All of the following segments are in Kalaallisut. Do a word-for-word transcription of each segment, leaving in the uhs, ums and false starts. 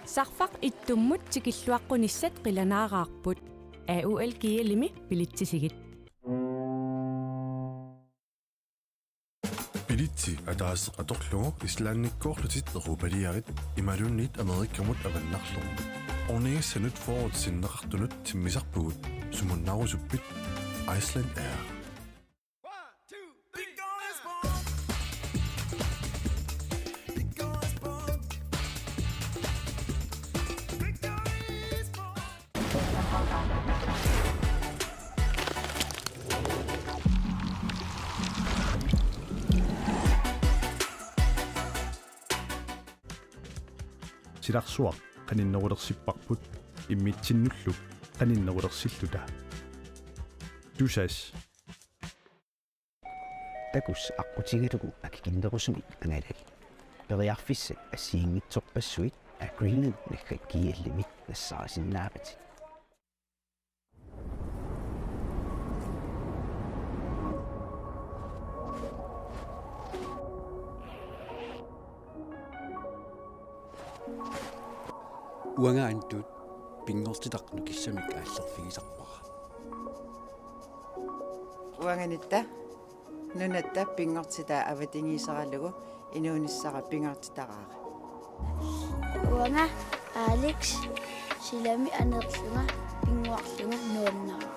Sarfaq ittummut tikilluaqqunissat qilanaaraarput. A U L G L-imi bilitsisigit. Bilitsi ataaseq atorlugu Islandikkoorlutit Europaliarit imaluunniit Amerikamut avannarlugu. Ornigissanut fyrret sinneqartunut timmisarpugut, sumunnaarusuppit? Iceland Air. Silarsuaq qaninnerulersipparput immitsinnullu qaninnerulersilluta. Tusass. Takuss aqqutigalugu akikinnerusumik angalagit. Periarfissat assigiinngitsorpassuit Agreement naggat G L-imi nassaarisinnaavat. Uanga Antut pinngortitaq nukissamik aallerfigisarpara. Uanganitta nunatta pinngortitaa avatangiiseralugu inuunissara pingaartitaraara. Uanga Alex, silami aneerlunga pinnguarlunga nuannaraara.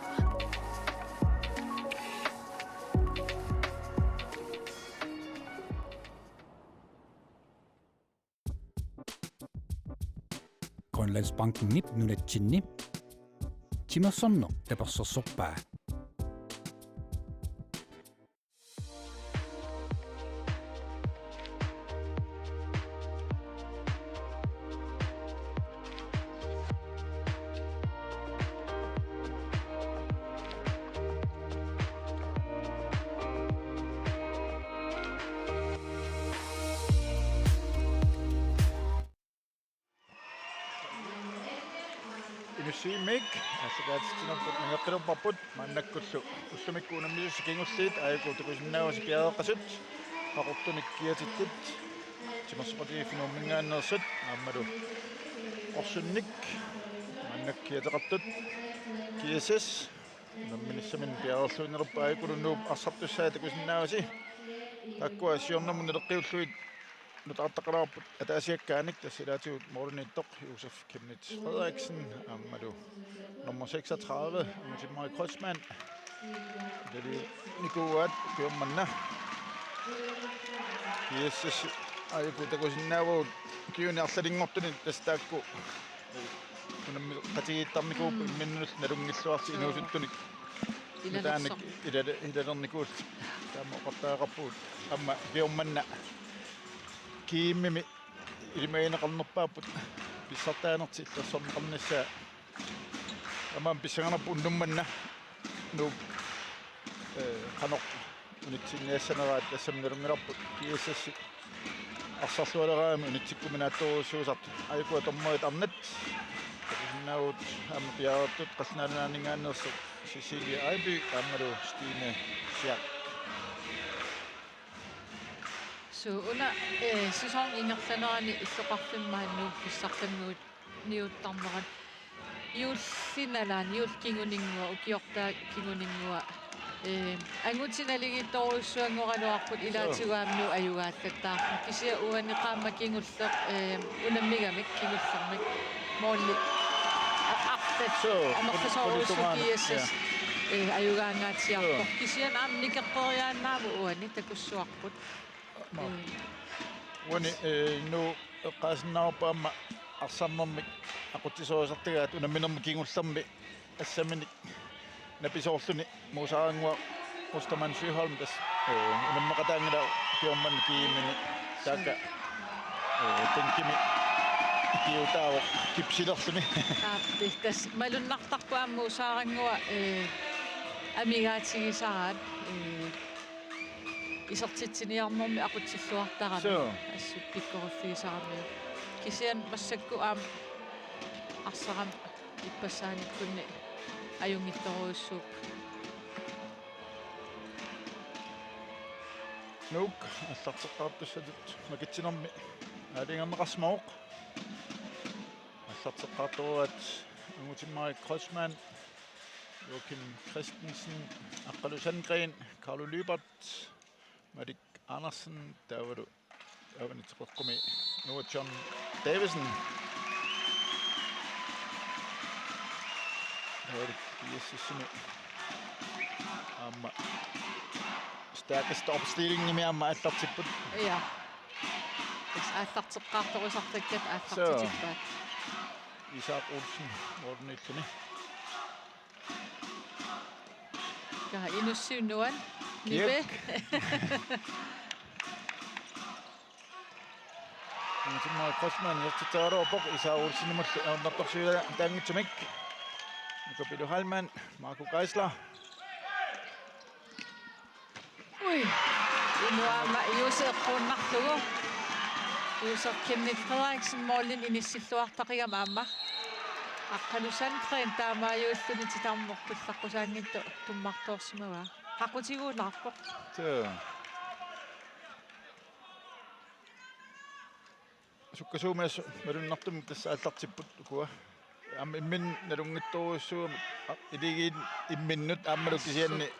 Grønlandsbankenip nunatsinni timersorneq tapersersorpaa. Inussivimmik aallakaatitsinerput nangeqqilerparput, maannakkullu ullumikkut unammisussat kingulliit aajuku takusinnaavasi piareeqqasut, Qaqortunik kiatittit, Timersoqatigiit Finnumminngaanneersut aammalu Qorsunnik maannakkut kiateqartut, G S S unamminissaminnik piareerluinnarput, aajukulu Nuup arsartussaat takusinnaavasi. Taakkua siornamut naleqqiullugit nutaartaqalaarput ataasiakkaanik, tassa ilaatigut målimiittoq Josef Chemnitz Frederiksen aammalu nummer seksogtredive, Angutimari Kreutzmann. Ilaliunikuuaat ukioq manna. G S S aajuku takusinnaavagut ukiuni arlalinngortuni, tassa taakku unammeqatigiittarnikuupput, mm, imminnullu nalunngilluartut inuusuttunik. Ilalersoq. Nutaanik ilale-, ilalernikuullutik. Taama oqartariaqarpugut. Aamma ukioq manna G M-imi ilimagineqarnerpaapput pissartaanertik illersorneqarnissaat. Taamaammat pissanganarpoq unnuk manna Nuup, eh, qanoq unitsinniassaneraat, tassami nalunngilarput G S S arsarlualeraangami unitsikkuminaatsorujussuusartut. Aajuku dommerit arnat takusinnaavugut aamma piareertut, Qallunaat Nunaanninngaanneersoq Cecilie Ejby aammalu Stine Schack. Suu, una, eh, sæsonip ingerlanerani illoqarfimmi maani Nuup pissartanngorniuttarnerat juullip nalaani, juullip kinguninngua, ukiortaap kinguninngua, eh, angutit naligiittorujussuanngoraluarput, ilaatigut aamma Nuuk ajugaallattaarput. Kisianni uani qaammat kingulleq, eh, unammigamik kingullermik måli a-, artat. Suu, amerlasoorujussuuvoq, pul-, pulittumaana. G S S, ja, eh, ajugaangaatsiarpoq. Suu. Kisianni aamma nikeqqeriaannaavoq uani, takussuarput. Aamma. Mm. Uani, eh, Nuuk eqqaasinnaavarput aamma arsarnermik aqutsisorisartagaat unamminermi kingullermi assaminik napisoorluni Muusarannguaq Ostermann Søholm, tassa, eh, unammeqataanngilaq ukioq manna G M-imi, taakku, eh, bænkimi ikiuutaavoq gipsilerluni. Aappi, tassa malunnartarpoq aamma Muusarannguaq, eh, amigaatigisaraat, eh, isertitsiniarnermi aqutsilluartarami. Suu. Assut pikkoriffigisaramiuk. Kisianni massakkut aamma arsarama ippassaaniikkunni ajunngitsorujussuuvoq. Nuuk aallarteqqaartussatut makitsinermi aalajangerneqarsimavoq. Aallarteqqaartoruat Angutimmarik Kreutzmann, Joachim Christensen, Aqqalu Sandgreen, Carlo Lyberth, Malik Andersen, taavalu avani teqeqqumi Noah John Davidsen. Taavalu P S S-imi aamma stærkeste opstilling-imi aamma aallartipput. Ja. Tassa aallarteqqaartorisartakkat aallartitippaat. Isak Olsen, Morten Nielsen. Ka inussiunuan. Nipe. Kirk. Angutimmarik Kreutzmann isertitseraluarpoq Isak Olsenimullu ajornartorsiutaanngitsumik. Nikopilu Heilmann, Marco Geisler. Ui. Inu aamma Juuso eqquunnarlugu. Juuso Kenneth Frederiksen målini inissilluartaqigami aamma. Aqqalu Sandgreen taamaajulluni titarneq pillaqqusaanngitsoq tummartoorsimavaa. Qaqutiguunaarpoq. Taa. Sukkasuumik malunnartumik tassa aallartipput ukua. Aamma imminnut nalunngitsorujussuugamik, a, iligiit imminnut aammalu kisianni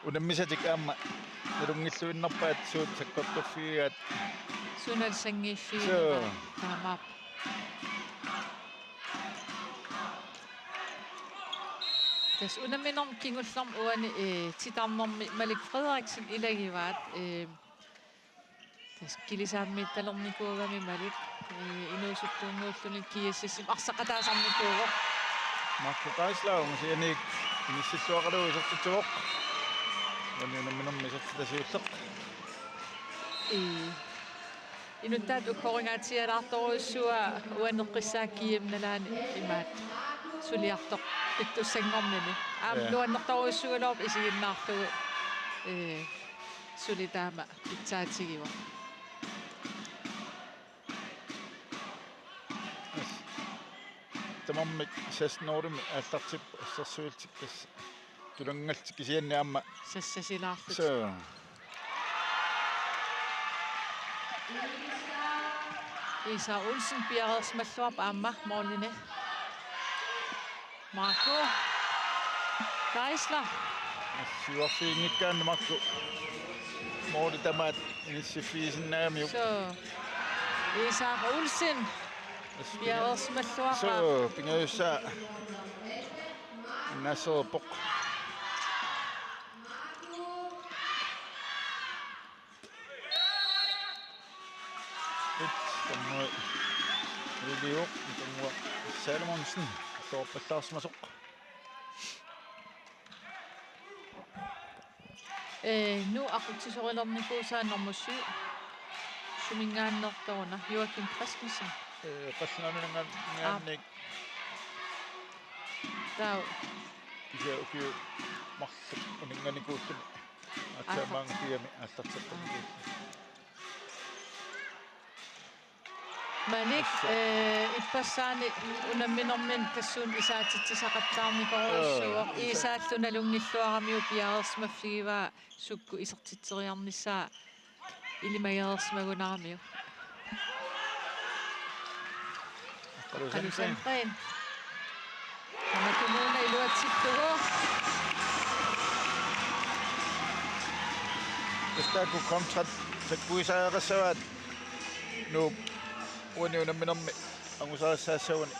unammisatik aamma nalunngilluinnarpaat suut sakkortuffigigaat. Sunalu sanngiiffigineraa. Suu. Taamaappoq. Tassa unamminermi kingullermi uani, eh, titarnermi Malik Frederiksen ilagivaat, eh, Tassa kilisaammiittalernikuugami Malik, ee, inuusuttuunnguulluni G S S-imi arsaqataasarnikuuvoq. Marco Geisler, ungasissuanik inissilluaqalugu isertitsivoq. Uani unamminermi isertitaq siulleq. Ee, inuttaat ukkoringaatialaartorujussuaq uaneqqissaaq G M nalaani imaat suliartoq pittussanngornini. Aamma, ja, nuannertorujussuugaluarpoq isiginnaarlugu. Ee, suli taama pitsaatigivoq. Tamarmik seksten-orderimik aallartippoq assersuillutik tassa tulanngallutik kisianni aamma sassasilaarlutik. Suu. Isak Olsen piareersimalluarpoq aamma målini. Marco Geisler. Siuarfiginngikkaanni Marco måli tamaat inissiffigisinnaagamiuk. Suu. Isak Olsen. Piareersimalluarpoq. Suu, pingajussaa. Nasserpoq. Tannguaq Liliup, Tannguaq Salomonsen, toorpallaarsimasoq. Ee, Nuuk aqutsisorilernikuusaa nummer syv. Suminngaanneersoruna, Joachim Christensen. Ee, Qallunaanungaanniik. Aap. Taava. Kisianni ukiut marluk uninnganikuulluni. Aatsaat maanga piami aallarteqqinikuulluni. Malik, ee, ippassaani unamminermi tassuuna isaatitsisaqattaarnikorujussuuvoq. Joo, isa- Iisaallu nalunngilluaramiuk piareersimaffigivaa sukkut isertitseriarnissaa ilimagereersimagunaramiuk. Aqqalu Sandgreen. Tamatumuuna iluatsillugu. Tassa taakku kontrat sakkuisariaqassavaat Nuup uani unamminermi angusaassaassaguni.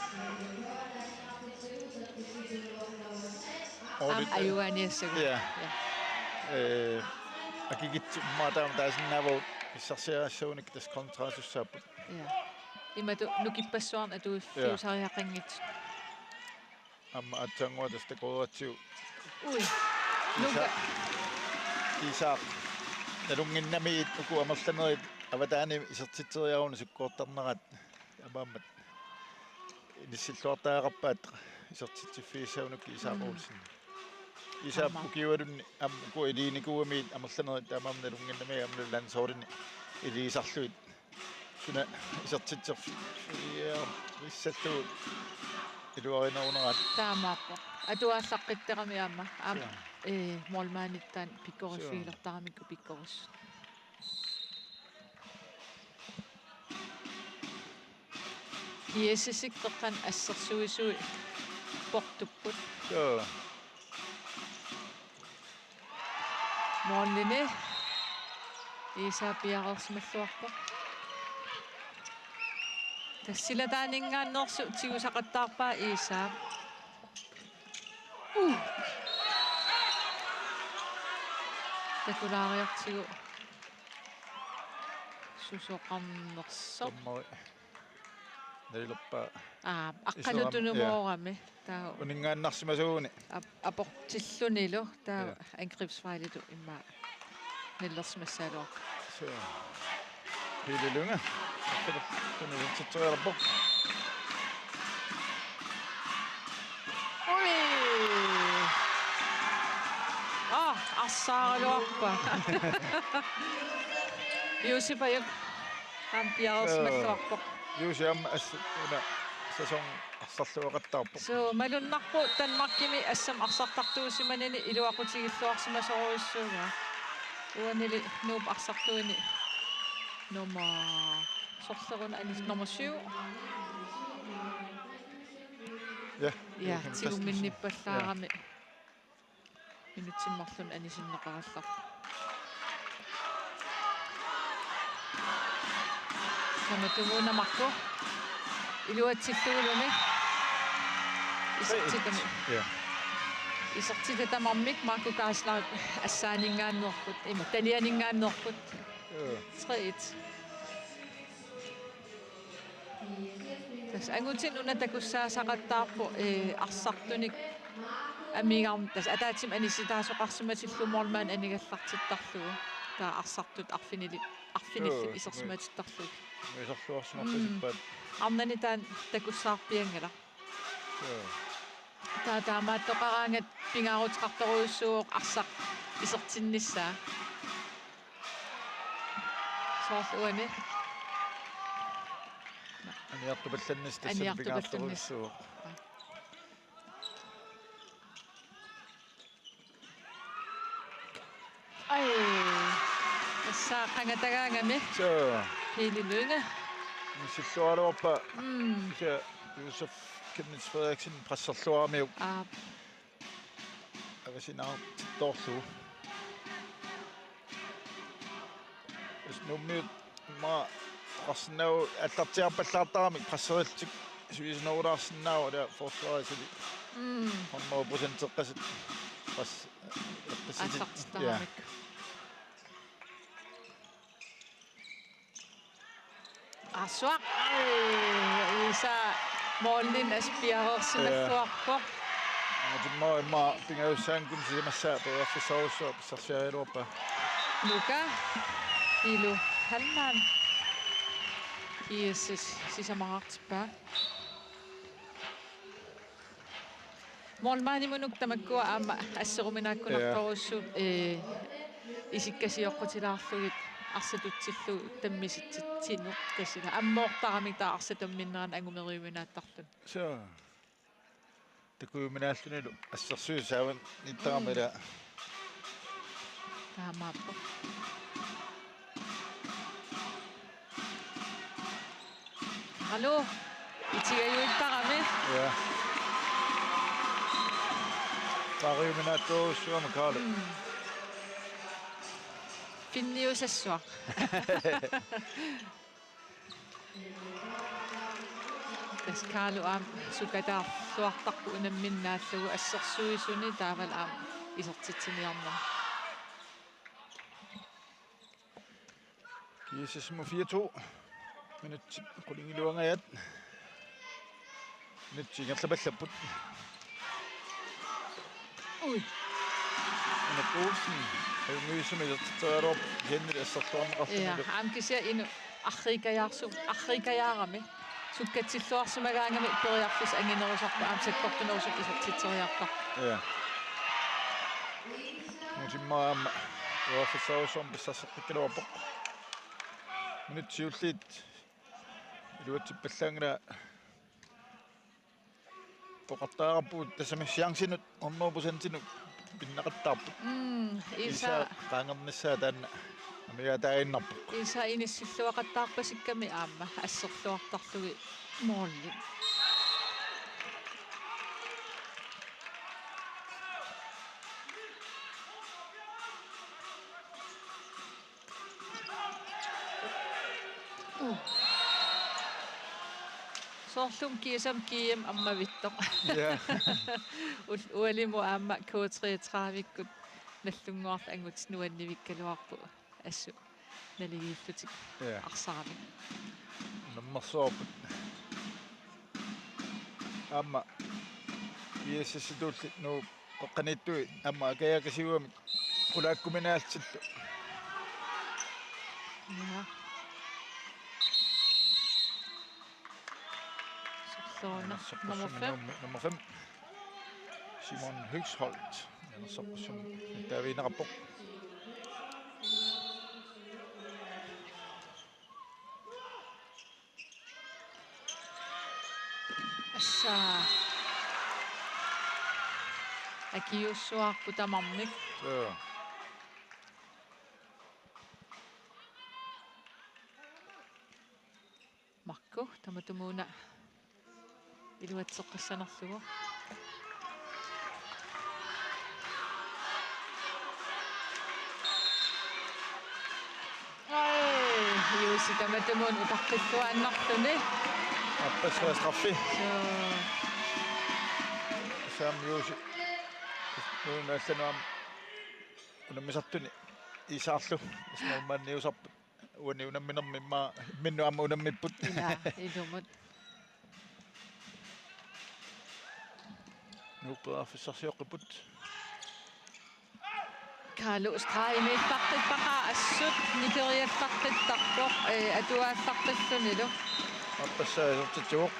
Aamma ajugaaniassagut. Ja. Ja. Ee, akikitsumik aamma taasinnaavagut pissarsiarissagunik tassa kontratussaapput. Ja. Imatut nukippassuarnik atuiffiusariaqanngitsut. Aamma aatsaannguaq tassa takoreeratsigu. Ui. Nuka. Isak. Isak. Nalunnginnamiit uku amerlanerit avataani isertitseriaruni sukkoortarnerat. Aamma inissilluartariaqarpaat isertitsiffigissagunik Isak Olsen. Isak aamma ukiualunni aamma uku iliinikuugamiit amerlanerit taamaammat nalunnginnamiit aamma landsholdini iliisarlugit. Suna isertitserfigissallugu iluarineruneraat. Taamaappoq. Atuallaqqittarami aamma. Aamma, ee, målmandittaaq pikkoriffigilertaramikku pikkorissut. G S S-ikkut qeqqanut assersuisui portupput. Joo. Målini Iisaap piareersimalluarpoq. Tassa silataaninngaanneersut tigusaqattaarpaa Iisaap. Uh. Takulaariartigu susoqarnersoq. Dommeri nalilerpaa. Aa, aqqanut tunumoorami. Taava Uninngaannarsimasuuguni. Ap-, aportillunilu taava Ja. Angrebsfejlilu immaqa nalilersimassagaluarpoq. Så. Pele Lynge. Tunusertitsigaluarpoq. Ui! Ah, arsaaraluarpaa. Juusi Pajuk. Aamma piareersimalluarpoq. Juusi aamma assut una sæson arsarluaqattaarpoq. Suu, malunnarpoq Danmarkimi assammik arsartartuusimanini iluaqutigilluarsimasorujussuugaa. Uanili Nuup arsartuini nummer, sorleq una anis nummer syv. Ja. Ja, tigumminnippallaarami. Minutsit marluk anisinneqarallarpoq. Tamatumuuna Marco. Iluatsillugulumi. Isertitami. Ja. Isertitami tamarmik Marco Geisler assaaninngaanneerput. Ima tanianinngaanneerput. Ja. Tre et. Tassa angutini una takussaasaqattaarpoq, eh, arsartunik amigarmi, tassa ataatsimik anisitaasoqarsimatillugu målmand anigallartittarlugu. Taava arsartut arfinili-, arfinillit Joo, isersimatittarlugit. Iserluarsimarpasippaat. Arnani taanna takussaarpianngilaq. Joo. Taava taamaattoqaraangat pingaaruteqartorujussuuvoq arsaq isertinnissaa. Soorlu uani. Aniartupallannissaq tassani Aniartupallannissaq. Pingaartorujussuuvoq. Ai. Tassa qangatagaangami. Joo. Pele Lynge. Missilluaraluarpaa. Mm. Kisianni Josef Kenneth Frederiksen presserluaramiuk. Aa, Agasinaartittoorlugu. Nuummiut immaqa oqarsinnaavagut aallartiaarpallaartaramik presserillutik suisunnerulaarsinnaavoq ila forsvarisili. mm. Hundrede procenteqqasut pres-, eqqissutit. Aallartitaaramik. Arsaq. Ai, Iisa målini assut piareersimalluarpoq. Aamma immaqa pingajussaanngikkunik sisamassaa periarfissarujussuaq pissarsiaraluarpaa. Nuka. Ilu Halman. G S S sisamaqartippaa. Målmandimut tamakkua aamma asseruminaakkunartorujussuupput, ee, isikka sioqqutilaarlugit arsaq tutsillugu tammisitsitsineq tassa ila ammoortaramik taava arsaq tamminnerani angumeriuminaattarluni. Suu. Takujuminaallunilu assersuisut saavaniittarami ila. Taamaappoq. Hallo. Itigajuittarami. Ja. Pariuminaattorujussuugami Kaarlu. Mm. Finniusassuaq. Tassa Kaarlu aamma sukataarluartarpoq unamminnaallugu assersuisuni taavalu aamma isertitsiniarnermi. G S S-imut fire to. Minutsit qulingiluangajaat. Minutsit ingerlapallapput. Ui. Ina Poulsen. Ajunngivissumik isertitseriaraluarpoq Jenny Ja, asserluarneqarlunilu. aamma kisianni Inu arriikajaarsu-, arriikajaarami. Sukkatsilluarsimagaangami periarfissaq anginerusarpoq aamma sakkortunerusumik isertitseriartarpoq. Ja. Nuup immaqa aamma periarfissarujussuarmik pissarseqqikkaluarpoq. Minutsit siulliit iluatsippallaanngilaq. Oqartariaqarpugut tassami chancenut hundrede procentinut pinnaqattaarput. Mm, Iisa. Iisa qaangernissaa taanna. Miataaginnarpoq. Isa inissilluaqattaarpasikkami aamma asserluartarlugit måli. Uh. Soorlu kiisam kiim ammavittoq. Ja. Ul-, ualimut aamma K treogtredive-kkut Nallunnguarlu angut nuannivikkaluarpoq assut naligiillutik. Ja. Arsaamik. Nammersuarput. Aamma I S S-ituulli Nuup qeqqaniittui aamma Kaja Kasiuamik qulaakkuminaallutillu. Ja. Sorloorna. Nummer fem. Nummer fem. Simon Høgsholt. Anersaarpassuarnik taaviineqarpoq. Assa. Akiuussuarput tamarmik. Joo. Marco, tamatumuuna iluatseqqissanerlugu. Ai, Juusi tamatumuuna utaqqilluaannarluni. Aappassaa straffi. Joo. Saam Juusi. Nuuna allanut aamma unammisartuni isaarlu. Ismail manniusarput. Uani unamminermi immaqa imminnut aamma unammipput. Ila, ilumut. Nuup periarfissarsioqqipput. Kalu stregi miittaqqippaqaa assut nikeriallaqqittarpoq, eh, atuaallaqqillunilu. Aappassaa isertitsivoq.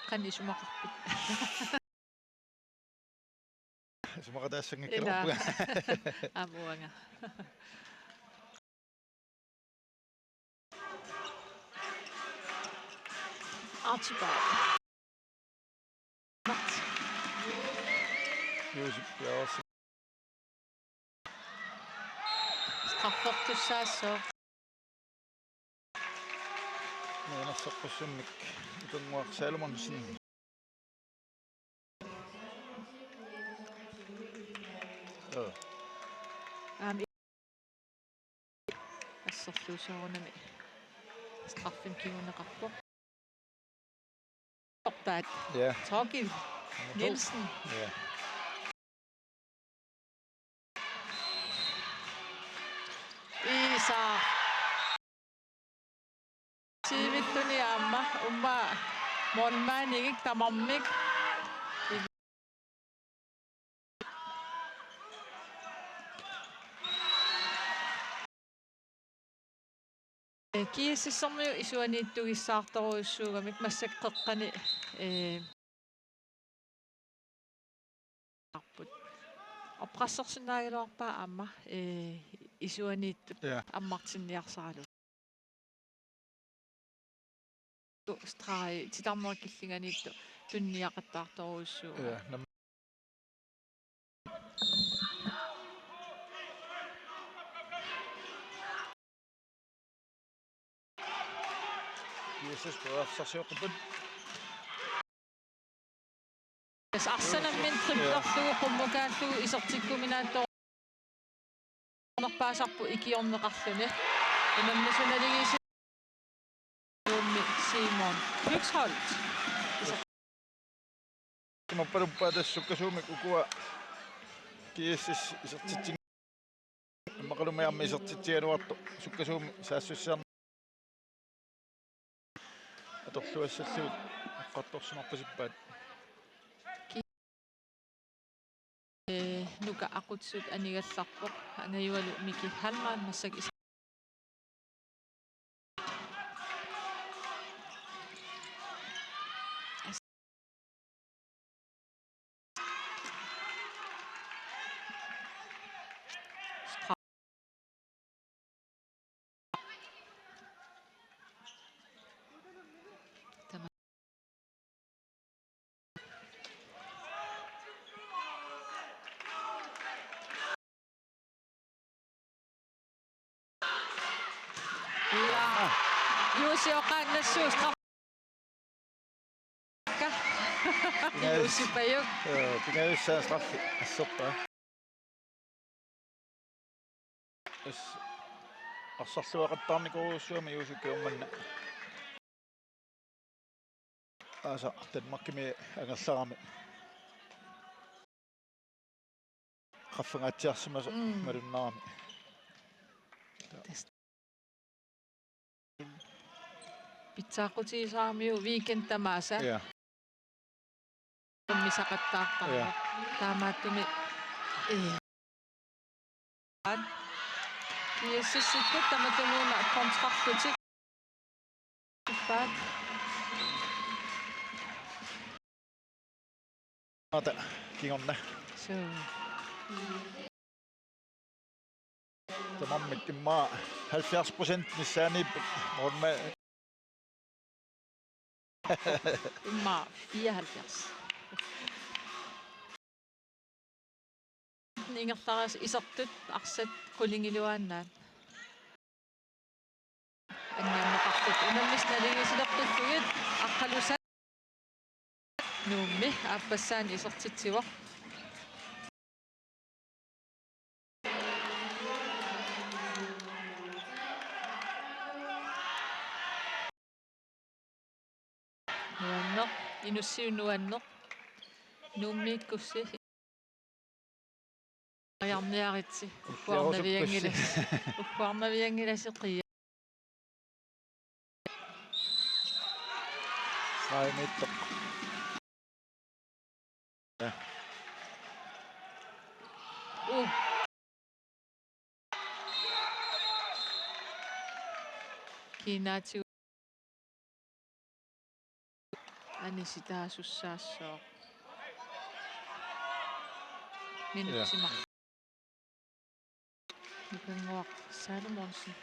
Qanoq isumaqarpit? Isumaqataassanngikkaluarpunga. Ila. Aamma uanga. Archibald. Juusip Pedersen. Straffertussaassooq. Nuannersorpassuarnik Utannguaq Salomonsen. Joo. Aamma asserluusoorunami straffimik kinguneqarpoq. Optaat. Ja. Thorkild Nielsen. Ja. Isa. Sivittuni aamma umma målmandimik tamarmik. G S S-ermiut isuaniittugissaartorujussuugamik massakkut qeqqani, eh, arput. Opqassersinnaagaluarpaa aamma, eh, isuaniittut. Ja. Ammartinniarsaralugu. Stregi titarnerit killinganiittut tuniniaqattaartorujussuuvoq. Ja, nam- G S S periarfissarsioqqipput. Tassa arsanammin triplerlugu qummukaallugu isertikkuminaatsoq. Nerpaasarput ikiorneqarluni. Unammisut naligiissut Simon Høgsholt. Isertitsimoorpaluppaat tassa sukkasuumik ukua G S S isertitsin-, immaqalumi aamma isertitsigaluartoq sukkasuumik saassussiarneq atorluassallugit eqqartorsimarpasippaat. Ee, Nuka aqutsisut anigallarpoq, angajualu Miki Hallmann massakkut is-, Juusi oqaannassuustraf. Juusi pajuk. Pingajussaan straffi asserpaa. As-, arsarluaqattaarnikuujussua Juusi ukiormanna. Aasa Danmarkimi angerlarami. Qaffangaatsiarsimasoq. Mm. Malunnarami. Tas-, pitsaaqutigisaramiuk weekend tamaasa. Ja. Misaqattaartarpoq. Ja. Taamaattumik. Ee. At. G S S-ikkut tamatumuuna kontrarlutik. Ippaat. Ata kingorna. Suu. Tamarmik immaqa halvfjerds procent missaaniipput målma-. Immaqa fireoghalvfjerds. Ingerlareersoq isertut arsaq qulingiluaannaat. Anniarneqartut unammisut naligiissilerpallugit Aqqalusaat Nuummi aappassaani isertitsivoq. Nuanneq, Inussiup nuanneq. Nuummiikkussi. Ajarniaritsi. Ugguarnavianngilasi. Ugguarnavianngilasi qia. Saimiittoq. Ja. Uh. Kiinaatsigut anisitaasussaassaaq. Minutsi marluk. Nukannguaq Salomonsen.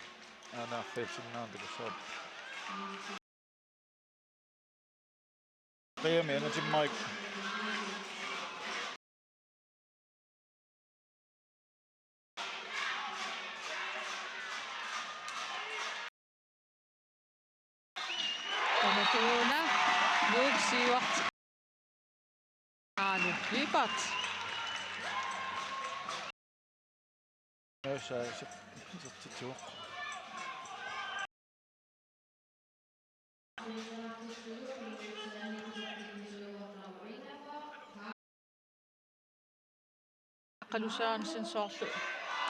Aana arfiilsinnaanut takussavat. Qiami angutimmarik. Tamatumuuna Nuuk Siuartik. Aanu, Libert. Tassa iser-, isertitsivoq. Aqqalu Sørensen soorlu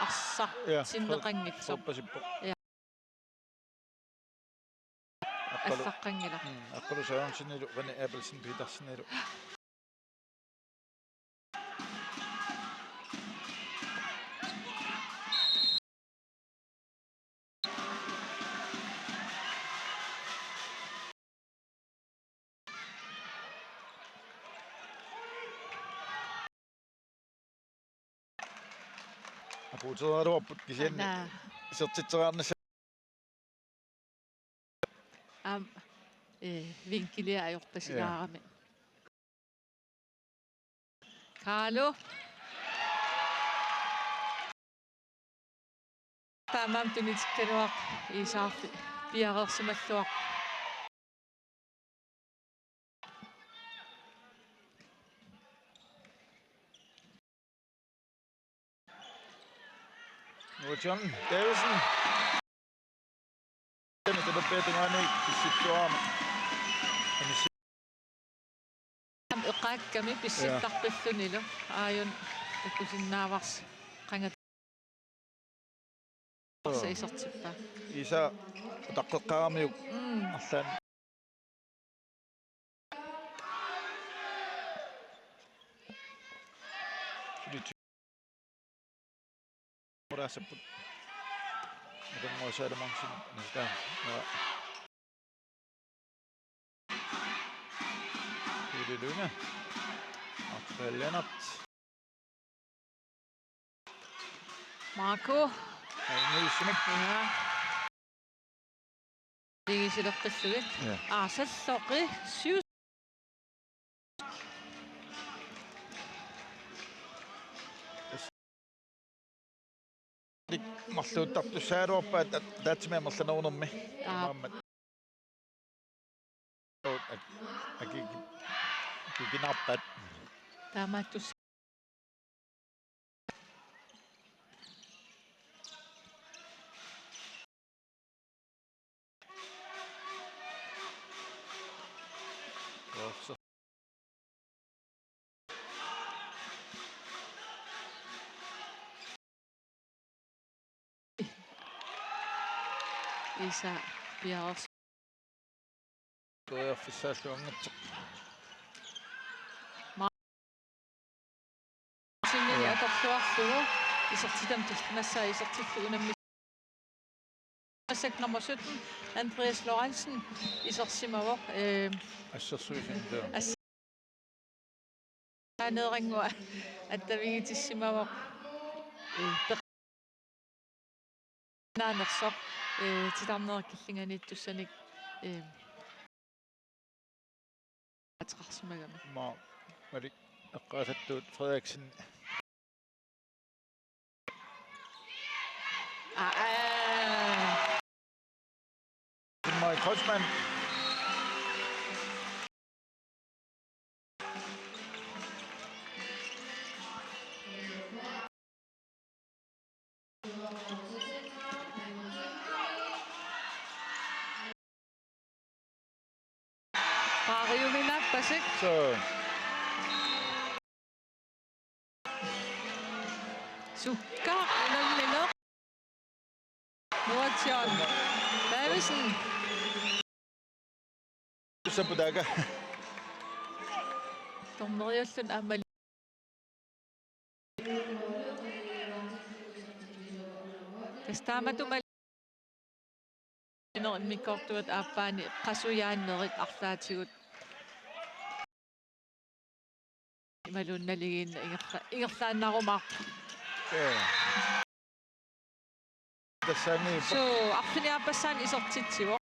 arsaq. Ja, sinneqanngitsoq. Sorpasippoq. Ja. Aqqalu. Allaqqanngilaq. Mm, Aqqalu Sørensenilu, René Abelsen Petersenilu. Apuutereeraluarput kisianni. Anna. Isertitseraarnissaq. Aamma, eh, vinkelia ajorpasilaarami. Ja. Carlo. Taamaammat tunitikkaluaq Isaarli piareersimalluarpoq. Nuutsum Davidsen. Tani taperpiatungaani pissittuarami. Eqaakkami pissittarpallunilu. Aajuna takusinnaavarsi qanga Sa isertippaa. Isa utaqqeqqaaramiuk. Mm. Arlaannik. Suli ti-, oraasapput. Nukannguaq Salomonsen nastaa. Ja. Julie Lynge. Arthur Lennert. Marco. Ej, Nielsen, ikke? Ja. Digisilerpallugit. Ja. Aa, salloqi. Syv. Marluuttartussaagaluarpaat, at-, ataatsimi amerlanerunermi. Aa. Imaammat. Ak-, aki-, akikinarpat. Taamaattus. Isa piareersoq. Periarfissaalluanngitsoq. Ma-, Martinili atorluarlugu isertitami tallimassaa isertillugu unammi-, massakkut nummer sytten, Andreas Lorentzen, isersimavoq, øh, Assersuisunngitsoq. As-, Aaneerannguaq attavigitissimavoq. Ee, peq-, naanersoq, ee, titarnerit killinganiittussanik, ee, ateqarsimagami. Maa, Malik eqqaasattuut Frederiksen. Aa, aa. Maj Kreutzmann. Qaariuminaappasit. Suu. Sukkaaq unammineq. Nuatsiaan. Davidsen. Tussaputaaka. Dommeriulluni aamma. Tassa taamatut mal- Inuit immikkoortuata aappaanni qasujaannerit arlaatigut. Imaluunniit naligiinneq ingerla-, ingerlaannarumaarpoq. Ee. Tassani. Suu, arfineq-aappassaani isertitsivoq.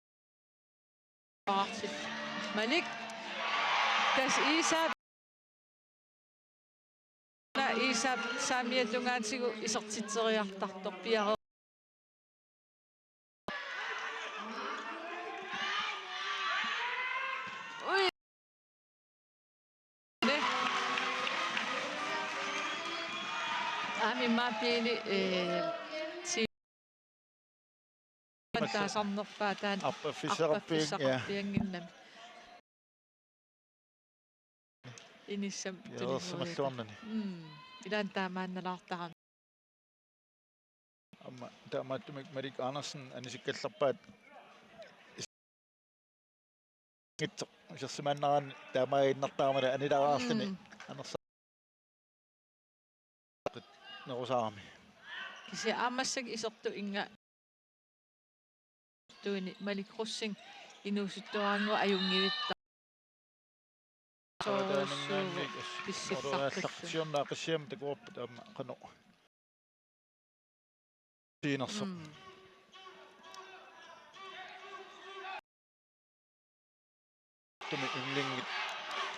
Malik. Tassa Iisaap. Iisaap saamiata tungaatigut isertitseriartartoq piare-, Ui. Aamma immaqa Pele, ee, ti-, taasarnerpaat taanna arpaffissaqarpian-, arpaffissaqarpiannginnami. Inissam. Piareersimalluarnani. Mm. Ilaanni taamaannalaartarami. Aamma taamaattumik Malik Andersen anisikkallarpaat. Ngitsoq isersimaannaraanni taamaaginnartaramali anilaraarluni. Mm. Anersa-, nerusaarami. Kisianni aamma massakkut isertut inga tuini Malik Rosing inuusuttuaraannguaq ajunngivittaq. Qaataaninngaanniit as-, pissillarpallu. Siorna qissiamik takuarput aamma qanoq. Tiinersoq. Mm. Tumi yndlingit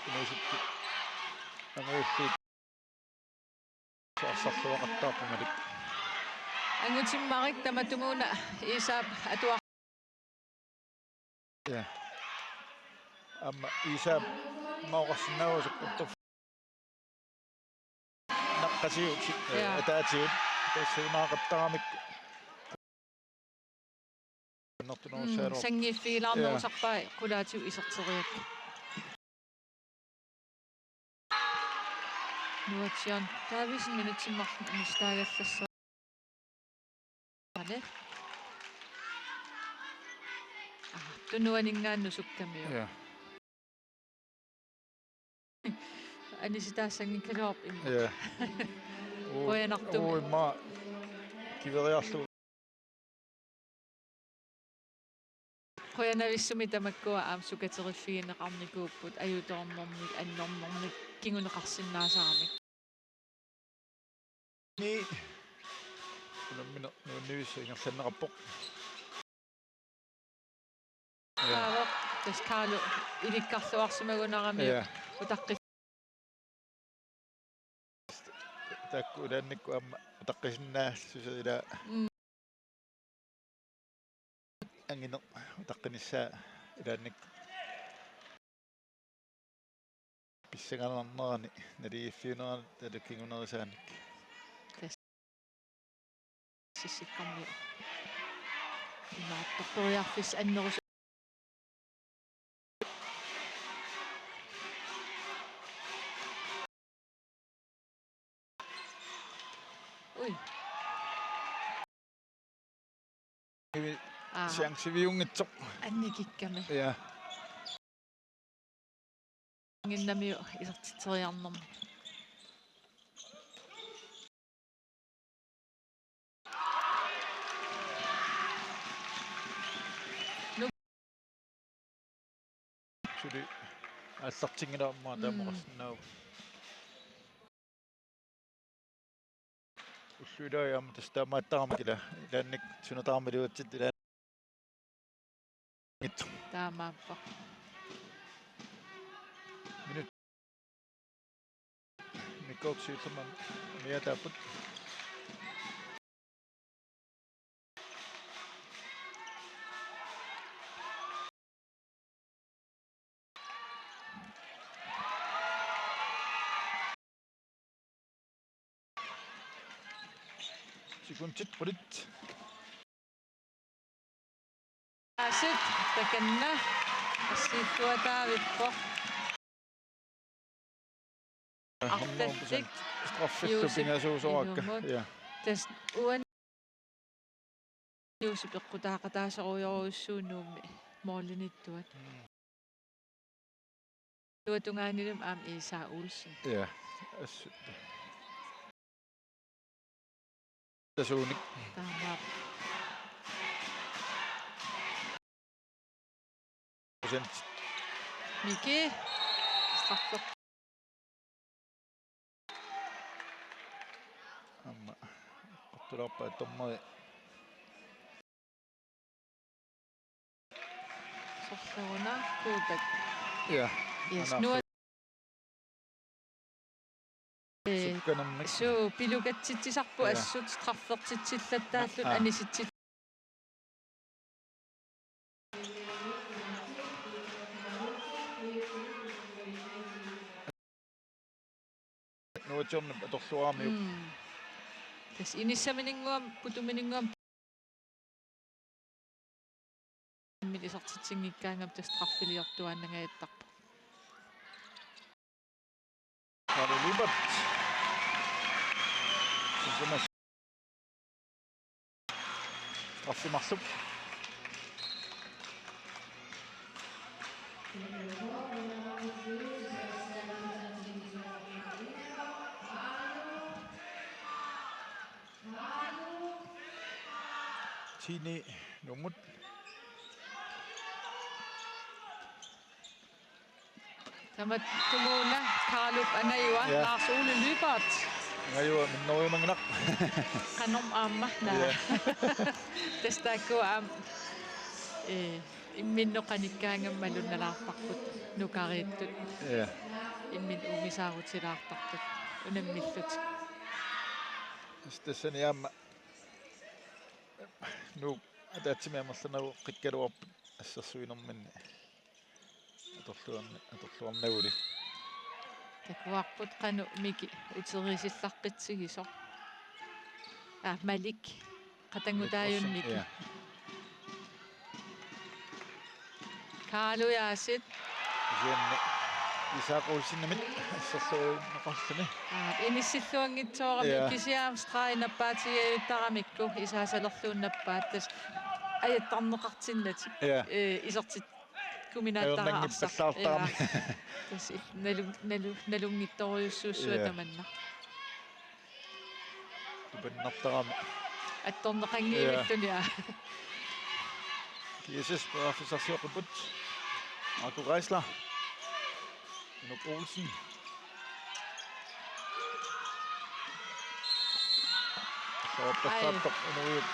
inuusuttut. Angujulliit. Saarsalluaqattaarpoq Malik. Angutimmarik tamatumuuna Iisaap atua-. Ja. Aamma Iisaap mauqarsinnaavoq uttoq. Naqqasiut, ja, ataatigut. Tassuunaaqattaramik. Mm, sanngiiffigilaarnerusarpai qulaatigut iserteriakkit. Nuatsiaan Davidsen minutsit marluk anissitaagallassaaq. Ane. Aa, tunuaninngaanniit sukkamiuk. Ja. Anisitaassanngikkaluarpoq immaqa. Ja. Uu, qujanartumik. Uu, immaqa kiveriarlugu. Qujanavissumik tamakkua aamma sukateriffigineqarnikuupput ajutoornernik annernernik kinguneqarsinnaasaramik. Ni. Unammineq nuannivissoq ingerlanneqarpoq. Ja. Taava, tassa Carlo ilikkarluarsimagunarami, ja, utaqqi-. Taakku ilaannikkut aamma utaqqisinnaallusi ilaa. Mm. Angineq utaqqinissaa ilaannikkut. Pissanganarnerani naligiiffiunerani talu kingunerisaanik. Sissikkormiut. Imaattoq periarfissat annerus-, Ui. Ivi-, Aha. Chanceuunngitsoq. Annikikkami. Ja. Nginnamiu isertitseriarnermi. Suli aallartinngilaarmat Mm. taamaqarsinnaavoq. Ullut ilaat aamma tassa taamaattarami ila. Ilaannik sunataarmiluatsit ilaannik. Taamaappoq. Minut. Mikko siullermik amiataapput. Sekundit qulit. Aasit, takanna. Assiilluataavippoq. Arlallit. Straffillu Juusip pingasuusorakka. Ilumut. Ja. Tassa uani Juusip eqqutaaqataasorujorujussuuvoq Nuummi målinittuat. Mm. Illuatungaanilumi aamma Iisaa Olsen. Ja. Assut. Tasuunik. Taamaappoq. Procent. Miki. Straffe. Aamma. Quttularpa dommeri. Sorleruna kuutak. Ja. Yes, ana nu. Ee, sukkanermik. Suu, pilukatsitsisarput Ja. assut straffertitsillattaalluni Aa. anisitsit. Nuutsiorneq atorluaramiuk. Mm. Tassa inissamininnguam, putumininnguam. Imminut isertitsinngikkaangami tassa straffiliortuaannangajattarpoq. Kaali Lyberth. Straffimarluk. Tine Nuummut. Tamatumuuna Kaarlup angajua Ja. Lars Ole Lyberth. Angajua minnerujumannginnaq. Qanormi aamma naa. Ja. Tassa taakkua aamma, ee, imminnut qanikkaangami malunnalaartarput nukariittut. Ja. Imminnut uumisaarutilaartarput unammillutik. Tassa tassani aamma Nuuk ataatsimik amerlaneruqqikkaluarput assersuinerminni atorluarni-, atorluarnaguli. Takuarput qanoq Miki uteriisilaqqitsigisoq. Aa, Malik. Qatanngutaajunnik. Ja. Kaarlu Jaasit. Kisianni Isak Olsenimit asserluinnaqarluni. Aa, inissilluanngitsoorami Ja. kisianni stregi nappaatigigajuttaramikkit isaasalerluunnaappat tassa ajattarneqartinnatik. Ja. Ee, isertitkuminaattara Ajornanngippallaartarami. Arsaq. Ja. Tassa il-, nalu-, nalu-, nalunngitsorujussuussuaq Ja. tamanna. Tupannartarami. Attorneqanngivilluni Ja. aa. G S S periarfissarsioqqipput. Marco Geisler. Inuk Olsen. Soorpassaappoq Ai. Inuujup.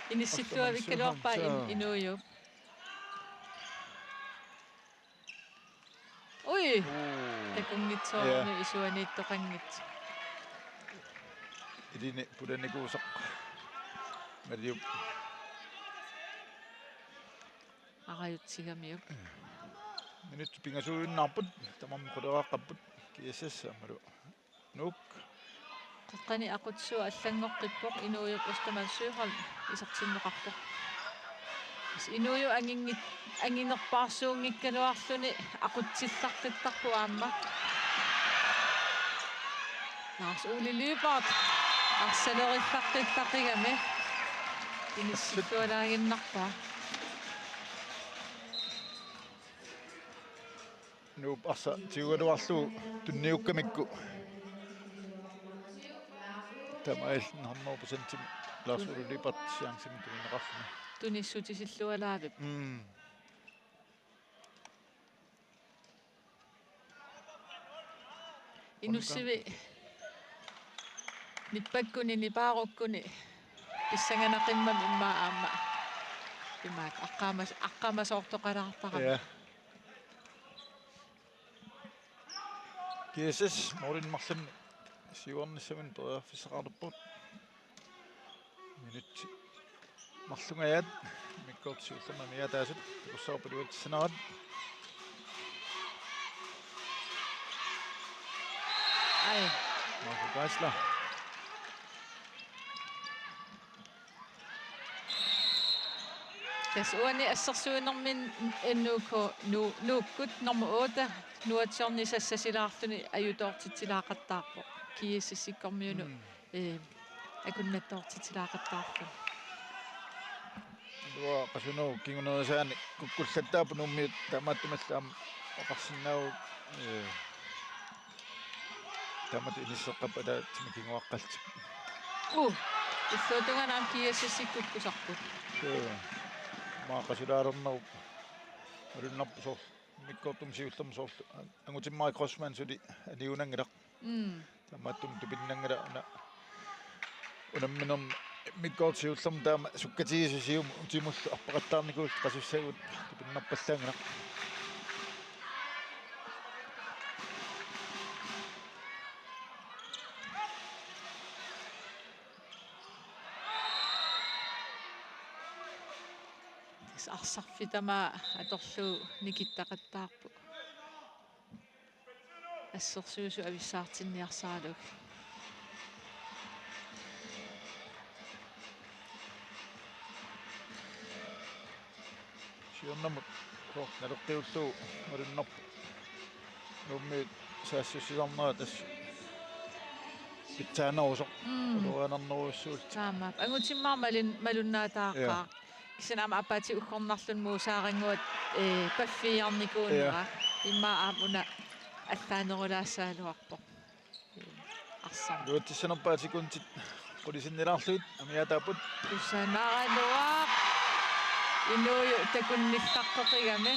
Inissilluavikkaluarpaa in-, Astamansiuham. Inuujup. Ui! Uu. Takunngitsoorani Ja. isuaniittoqanngitsoq. Ilini pulanikuusoq. Maliup. Arajutsigamiuk. Minutsit pingasuujunnaapput, tamarmik quleqaqqapput, G S S aammalu Nuuk. Qeqqani aqutsisua allanngoqqippoq, Inuujup Ostermann Søholm isertinneqarpoq. Inuujup anginngit-, anginerpaarsuunngikkaluarluni aqutsillaqqittarpoq aamma. Lars Ole Lyberth arsalerillaqqittarigami inissillualaaginnarpaa. Nuup arsaq tigugaluarlugu tunniukkamikku. Taamaalilluni hundrede procent Lars Ole Lyberth chancemik tunineqarluni. Tunissutissillualaavippoq. Mm. Inussivik nippakkuni nipaarukkuni pissanganaqimmat immaqa aamma imaak aqqaamas-, aqqaamasoortoqalaartarami. Ja. G S S målin marlunni siuarnissaminut periarfissaqarpoq. Minutsit marlungajaat immikkoortoq siullermik amigaataasut takussavarput iluatsissanarat. Ai. Marco Geisler. Tassa uani assersuinermi N U K Nu-, Nuukkut nummer otte nuatsiornisassasilaarluni ajutoortitsilaaqattaarpoq. G S S-ikkormiunut, mm, eh, akunnattoortitsilaaqattaarluni. Ilua qasunooq kingunerisaanik kukkullattaapput Nuummiut, taamaattumillu aamma oqarsinnaavoq, eh, taamatut inisseqqapput ataatsimi kinguaqqallutik. Uu, illuatungaani aamma G S S-ikkut kukkusarput. Suu. Maa qasulaalernerup malunnarpoq soorlu. Immikkoortumi siullermi soorlu Angutimmarik Grossmann suli aniunanngilaq. Mm. Taamaattumik tupinnanngilaq una unamminermi immikkoortoq siullermi taama sukkatigisut siumut utimullu arpaqattaarnikuullutik qasussagut tupinnarpallaanngilaq. Tassa arsarfik tamaat atorlugu nikittaqattaarpoq. Assersuisut avissaartinniarsaralugit. Siornamut soorlu naleqqiullugu malunnarpoq. Nuummiut saassussisarnerat tassa pitsaanerusoq. Mm. Ulorianarnerujussuullutik. Taamaappoq. Angutimmaarmat malin-, malunnaataaqaaq. Ja. Kisianni aamma aappaatigut uggornarluni Muusaaranguat, eh, paffiiarnikuunera. Ja. Immaqa aamma una allaanerulaassagaluarpoq. Eh, arsaq. Iluatsissanerpaat sekundit qulisinnilaarlugit amigaataapput. Kusanaraluaq. Inuujup takunnillaqqeqigami.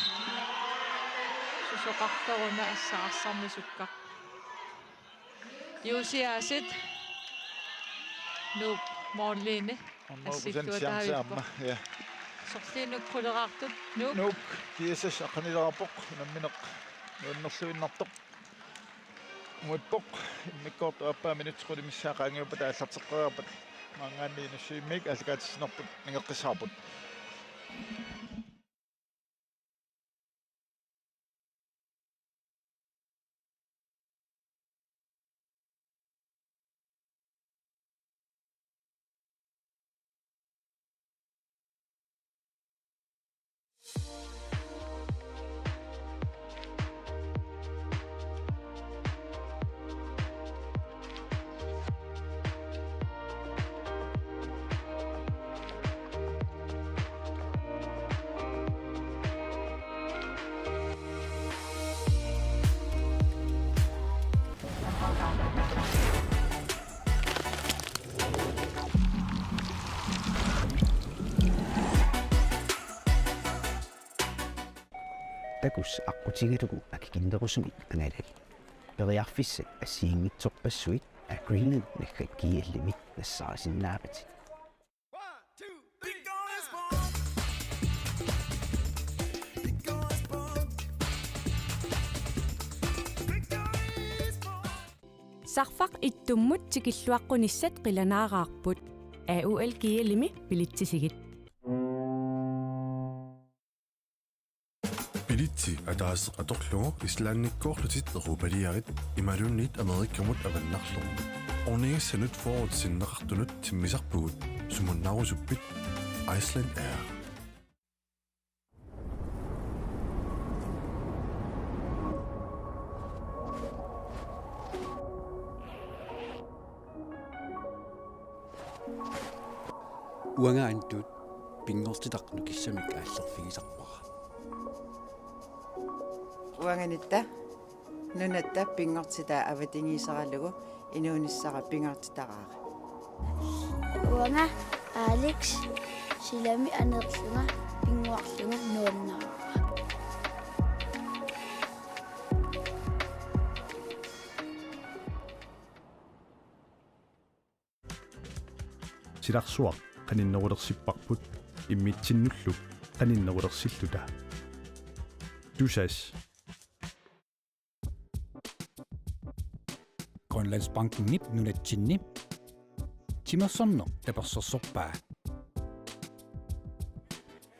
Susoqartoruna arsaq arsarnisukkaq. Juusiaasit Nuuk måliini hundrede procent chance assilluataavippoq. Aamma, ja. Sorliinnaq quleqartut Nuuk. Nuuk, G S S aqqanileqarpoq, unammineq nuannerluinnartoq. Uippoq, immikkoortoq aappaa minutsit qulit missaat qaangiuppata aallarteqqeriarpat maanngaanniit Inussivimmiit aallakaatitsinerput nangeqqissaarput. Takuss' aqqutigalugu akikinnerusumik angalal. Periarfissat assigiinngitsorpassuit Agreement naggat G L-imi nassaarisinnaavat. Sarfaq ittummut tikilluaqqunissat qilanaaraarput. A O L G L-imi bilitsisigit. Litsi ataaseq atorlugu Islandikkoorlutit Europaliarit imaluunniit Amerikamut avannarlugu. Ornigissanut fyrret sinneqartunut timmisarpugut, sumunnaarusuppit? Iceland Air. Uanga Antut pinngortitaq nukissamik aallerfigisarpara. Uanga Nitta nunatta pinngortitaa avatangiiseralugu inuunissara pingaartitaraara. Uanga Alex silami aneerlunga pinnguarlunga nuannaraara. Silarsuaq qaninnerulersipparput immitsinnullu qaninnerulersilluta. Tusass. Grønlandsbankenip nunatsinni timersorneq tapersersorpaa